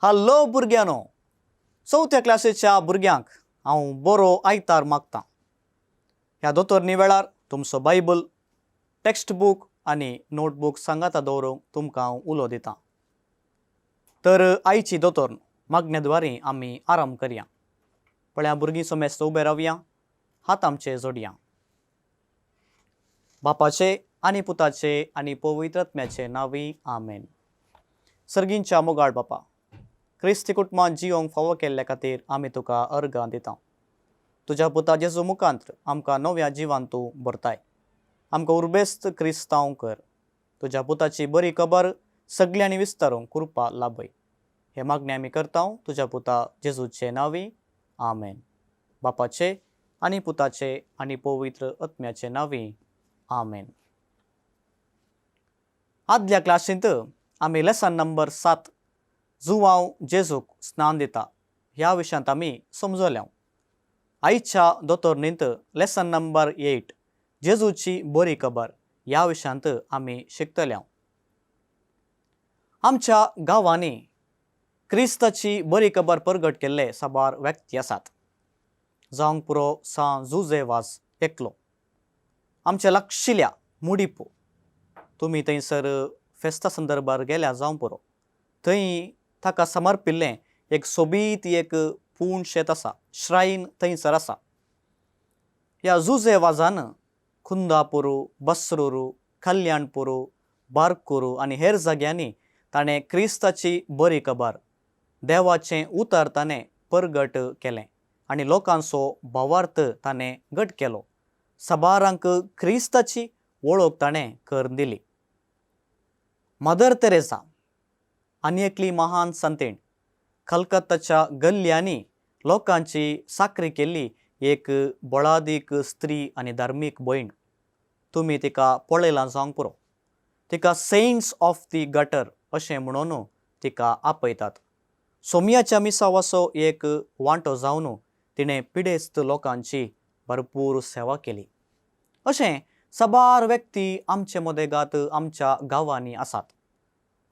Hello भुरग्यांनो, चवथ्या क्लासीच्या भुरग्यांक हांव बरो आयतार मागतां. ह्या दोतोरनी वेळार तुमचो बायबल, टॅक्स्ट बूक आनी नोटबूक सांगाता दवरूंक तुमकां हांव उलो दितां. तर आयची दोतोर मागण्या आमी आराम करया. पळया भुरगीं, समेस्त उबे रावया, हात आमचे जोडया. बापाचे आनी पुताचे आनी पवित्र आत्म्याचे नांवी, आमेन. सर्गींच्या मोगाळ बापा, क्रिस्ती कुटुंबान जियोंक फावो केल्ल्या खातीर आमी तुका अर्गां दिता. तुज्या पुता जेजू मुखांत्र आमकां नव्या जिवान तूं भरताय. आमकां उर्बेस्त क्रिस्तांव कर. तुज्या पुताची बरी खबर सगल्यांनी विस्तारूंक कृपा लाभय. हे मागणें आमी करता तुज्या पुता जेजूचे नांवी, आमेन. बापाचे आनी पुताचे आनी पवित्र आत्म्याचे नांवी, आमेन. आदल्या क्लासींत आमी लेसन नंबर 7, जुवांव जेजूक स्नान दिता, ह्या विशयांत आमी समजल्या. आयच्या दोतोरणींत लेसन नंबर 8, जेजूची बरी खबर, ह्या विशयांत आमी शिकतले. आमच्या गांवांनी क्रिस्ताची बरी खबर परगट केल्ले साबार व्यक्ती आसात. जावंक पुरो सां जुजे वाज एकलो, आमच्या लागशिल्या मुडिपो, तुमी थंयसर फेस्ता संदर्भार गेल्या जावं पुरो, थंय ताका समर्पिल्लें एक सोबीत एक पूण शेत आसा, श्रायन थंयसर आसा. ह्या जुजे वाजान कुंदापूर, बसरूर, कल्याणपूर, बारकूर आनी हेर जाग्यांनी ताणें क्रिस्ताची बरी खबर, देवाचें उतर ताणें परगट केलें आनी लोकांचो भावार्थ ताणें घट केलो. साबारांक क्रिस्ताची वळख ताणें करून दिली. मदर तेरेसा आनी एकली महान संतीण, कलकत्ताच्या गल्ल्यांनी लोकांची साकरी केल्ली एक बळादीक स्त्री आनी धार्मीक भयण. तुमी तिका पळयलां जावंक पुरो. तिका सेंट्स ऑफ the gutter अशें म्हणून तिका आपयतात. सोमयाच्या मिसावाचो एक वांटो जावन तिणें पिडेस्त लोकांची भरपूर सेवा केली. अशें साबार व्यक्ती आमचे मदेगात आमच्या गांवांनी आसात.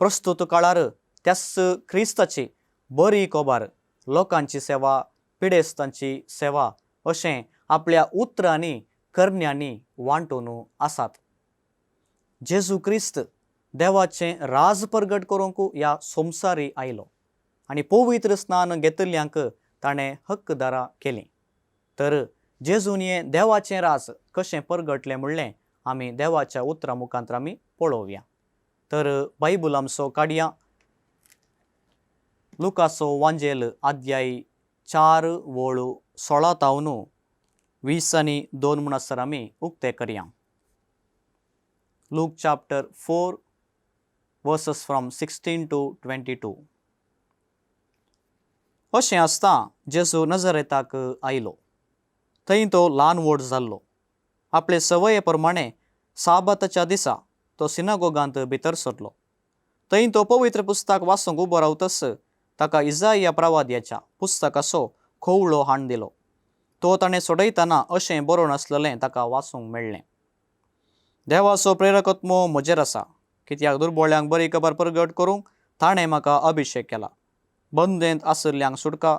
प्रस्तुत काळार त्याच क्रिस्ताची बरी खबर, लोकांची सेवा, पिडेस्तांची सेवा अशें आपल्या उतरांनी करण्यांनी वांटून आसात. जेजू क्रिस्त देवाचें राज परगट करूंक ह्या संवसारी आयलो आनी पवित्र स्नान घेतल्यांक ताणें हक्कदारां केलीं. तर जेजून हें देवाचें राज कशें परगटलें म्हणलें आमी देवाच्या उतरां मुखांत आमी पळोवया. तर बायबल आमचो काडया, लुकाचो वांजेल अध्याय 4 वळ 16 तावन 20 आनी 2 म्हणसर आमी उक्ते करया. Luke chapter 4 verses from 16 to 22. अशें आसता जेजू नजरेताक आयलो. थंय तो ल्हान व्हड जाल्लो. आपले संवये प्रमाणे साबाताच्या दिसा तो सिनागोगांत भितर सरलो. थंय तो पवित्र पुस्तक वाचूंक उबो रावतच ताका इजाया प्रवाद्याच्या पुस्तकाचो खोवळो हाण दिलो. तो ताणें सोडयतना अशें बरोवन आसलेलें ताका वाचूंक मेळ्ळें. देवाचो प्रेरकत्मो म्हजेर आसा, कित्याक दुर्बोळ्यांक बरी खबर परगट करूंक ताणें म्हाका अभिशेक केला. बंदेंत आशिल्ल्यांक सुटका,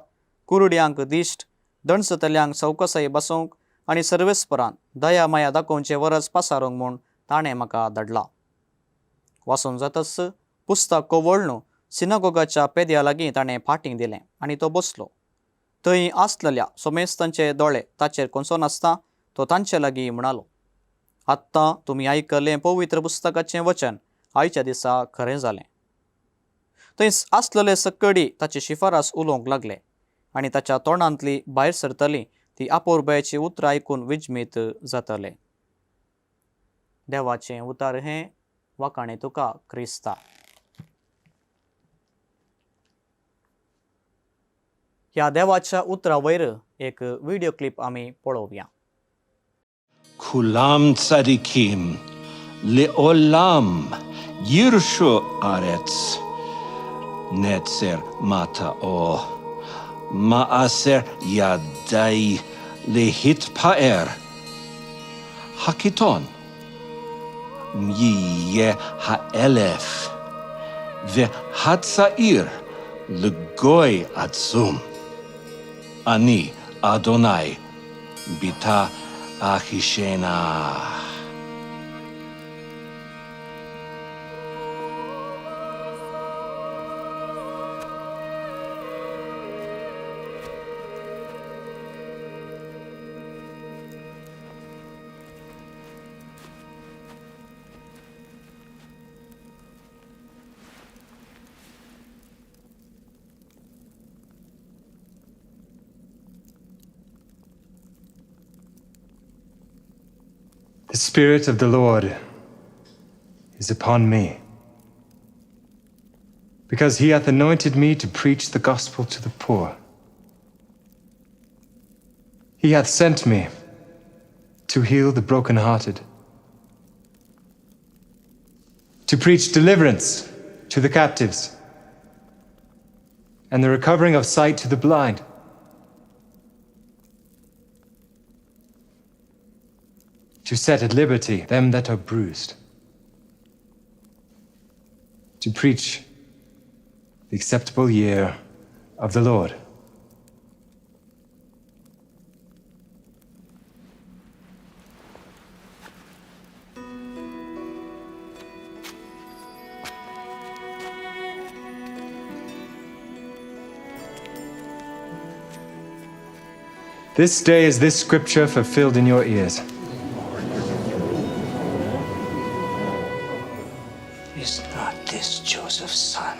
कुरड्यांक दिश्ट, दणसतल्यांक चवकसाय बसोवंक आनी सर्वेस्परान दया माया दाखोवचें वरस पासारूंक म्हूण ताणें म्हाका धाडला. वाचून जातच पुस्तक कवळ्ळून सिनागोगाच्या पेद्या लागीं ताणें फाटीं दिलें आनी तो बसलो. थंय आसलेल्या सोमेस्तांचे दोळे ताचेर कोनसो नासता तो तांचे लागीं म्हणालो, आत्तां तुमी आयकलें पवित्र पुस्तकाचें वचन आयच्या दिसा खरें जालें. थंय आसलेले सक्कडी ताची शिफारस उलोवंक लागले आनी ताच्या तोंडांतली भायर सरतली ती आपोरबायची उतरां आयकून विजमीत जातले. देवाचें उतर हें. वाखाणे तुका क्रिस्ता. ह्या देवाच्या उतरा वयर एक व्हिडिओ क्लिप आमी पळोवया. כולם צדיקים, לעולם יירשו ארץ. נצר מטעו, מעשר ידי להתפאר. הקיתון יהיה האלף, והצעיר לגוי עצום. אני, אדוני, ביתה אחישנה. The Spirit of the Lord is upon me, because he hath anointed me to preach the gospel to the poor. He hath sent me to heal the brokenhearted, to preach deliverance to the captives, and the recovering of sight to the blind, to set at liberty them that are bruised, to preach the acceptable year of the Lord. This day is this scripture fulfilled in your ears. Is not this Joseph's son?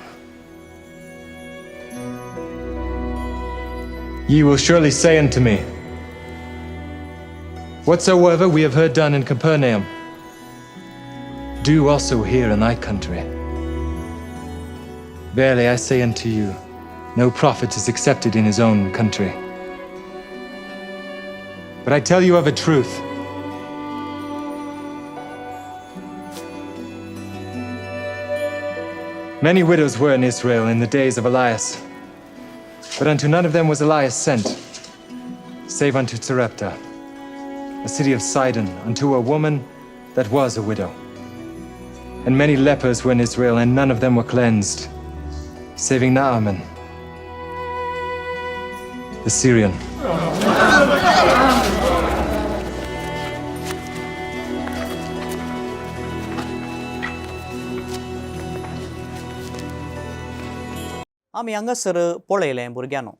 Ye will surely say unto me, whatsoever we have heard done in Capernaum, do also here in thy country. Verily I say unto you, no prophet is accepted in his own country. But I tell you of a truth, many widows were in Israel in the days of Elias, but unto none of them was Elias sent, save unto Sarepta, a city of Sidon, unto a woman that was a widow. And many lepers were in Israel, and none of them were cleansed, saving Naaman, the Syrian. आमी हांगासर पळयलें भुरग्यांनो,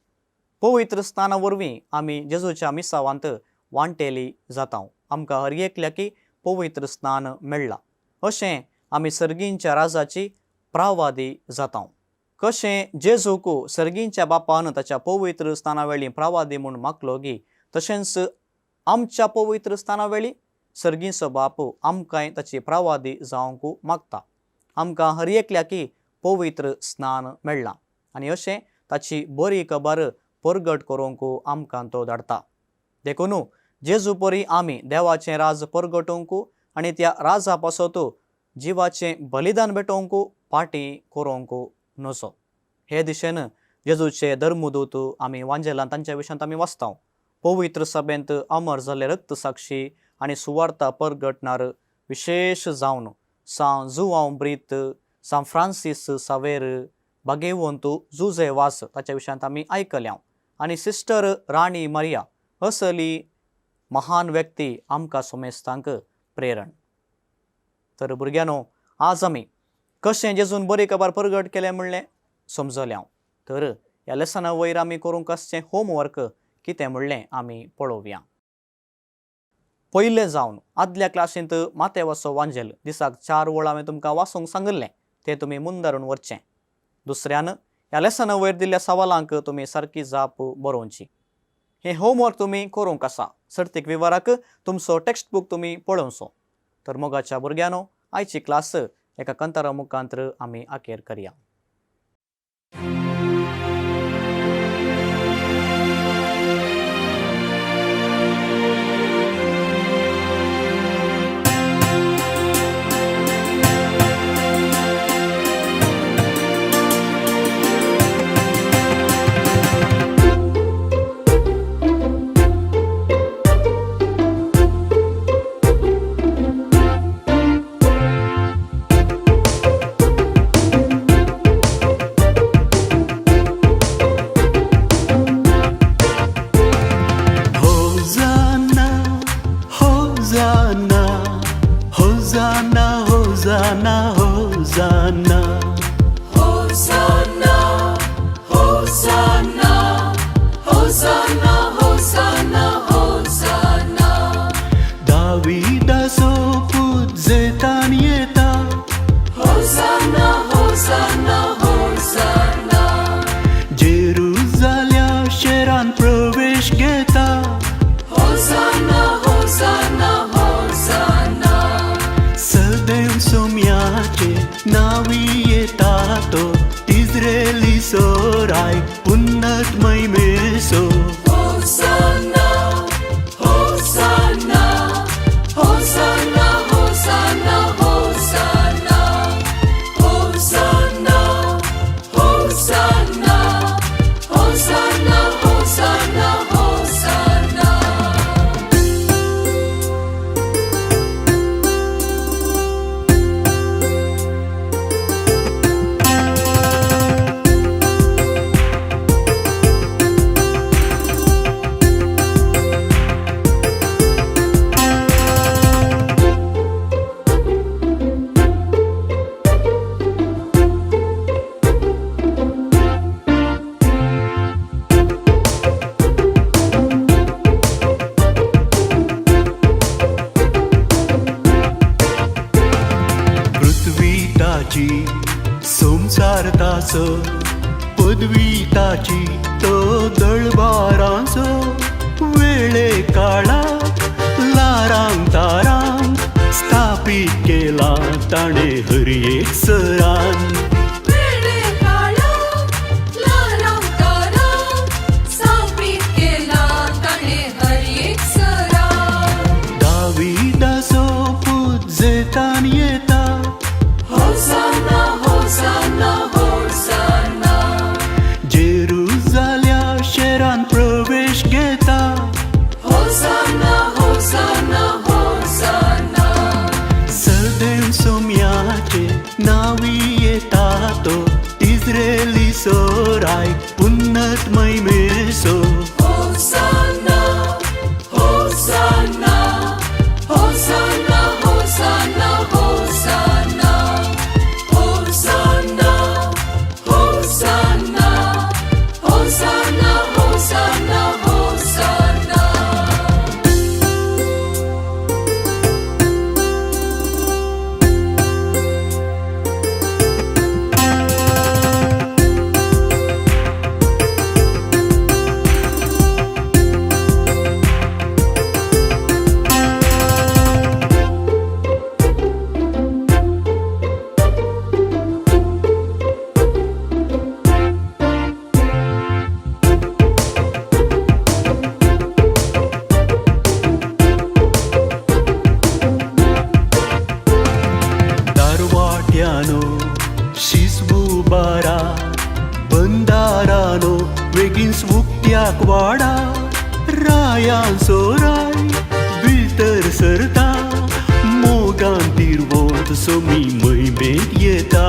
पवित्र स्थाना वरवीं आमी जेजूच्या मिसावांत वांटेली जाता. आमकां हर एकल्याकी पवित्र स्नान मेळ्ळां. अशें आमी सर्गींच्या राजाची प्रावादी जाता. कशें जेजूक सर्गींच्या बापान ताच्या पवित्र स्थाना वेळी प्रावादी म्हूण मागलो गी, तशेंच आमच्या पवित्र स्थाना वेळी सर्गींचो बाप आमकांय ताची प्रावादी जावंक मागता. आमकां हर एकल्याकी पवित्र स्नान मेळ्ळां आनी अशें ताची बरी खबर परगट करूंक आमकां तो धाडटा. देखून जेजू परी आमी देवाचें राज परगटोवंक आनी त्या राजा पासत जिवाचें बलिदान भेटोवंक फाटीं करूंक नजो. हे दिशेन जेजूचे धर्मदूत आमी वांजेलान तांच्या विशयांत आमी वाचता. पवित्र सभेंत अमर जाल्ले रक्तसाक्षी आनी सुवार्ता परगटणार विशेश जावन सां जुवांव ब्रीत, सां फ्रांसीस सावेर, भागेवंत जुजे वास ताच्या विशयांत आमी आयकल्या आनी सिस्टर राणी मारिया असली महान व्यक्ती आमकां सोमेस्तांक प्रेरण. तर भुरग्यांनो, आज आमी कशें जेजून बरी खबर परगट केलें म्हणलें समजलें हांव. तर ह्या लेसना वयर आमी करूंक आसचें होमवर्क कितें म्हणलें आमी पळोवया. पयलें जावन आदल्या क्लासींत मातेवाचो वांजेल दिसाक 4 वळ हांवें तुमकां वाचूंक सांगिल्लें, तें तुमी मुंदारून वरचें. दुसऱ्यान ह्या लेसना वयर दिल्ल्या सवालांक तुमी सारकी जाप बरोवची. हें होमवर्क तुमी करूंक आसा. सर्तीक विवराक तुमचो टेक्स्ट बूक तुमी पळोवचो. तर मोगाच्या भुरग्यांनो, आयची क्लास एका कंतारा मुखांतर आमी अखेर करया. Hosanna, Hosanna. Hosanna, Hosanna, Hosanna, Hosanna, Hosanna. दाविदाचो पूत जैतान येता. Hosanna, Hosanna, Hosanna. जेरुजाल्या शेरान प्रवेश घेता. Hosanna, Hosanna, Hosanna. सदैव सोम्याचे नावी येता तो इस्रेली सोराय उन्नत महिमेसो. Hosanna, Hosanna, Hosanna, Hosanna, Hosanna. Hosanna, Hosanna, Hosanna, Hosanna, Hosanna. पृथ्वी ताची संसार ताचो पदवी ताची तो दळबारांचो वेळे काळा लारांक तारांक स्थापीत केला ताणें हर एक सरान. वेळे काळा लारां तारां स्थापित केला ताणें हर एक सरा. दाविदाचो पूत जैतान येता. Hosanna, Hosanna, Hosanna. जेरुजाल्या शेरान प्रवेश घेता. Hosanna, Hosanna, Hosanna. सदैव सोम्याचे नावी येता तो इस्रेली सोराय उन्नत महिमेसो. Hosanna, Hosanna, Hosanna, Hosanna, Hosanna. Hosanna, Hosanna, Hosanna, Hosanna, Hosanna. दारवाट्यानो शिसबू बारा बंदारानो बेगीन उक्त्याक वाडा रायान सोराय भितर सरता मोगान तिरवोंत सोमी महिमेंत येता.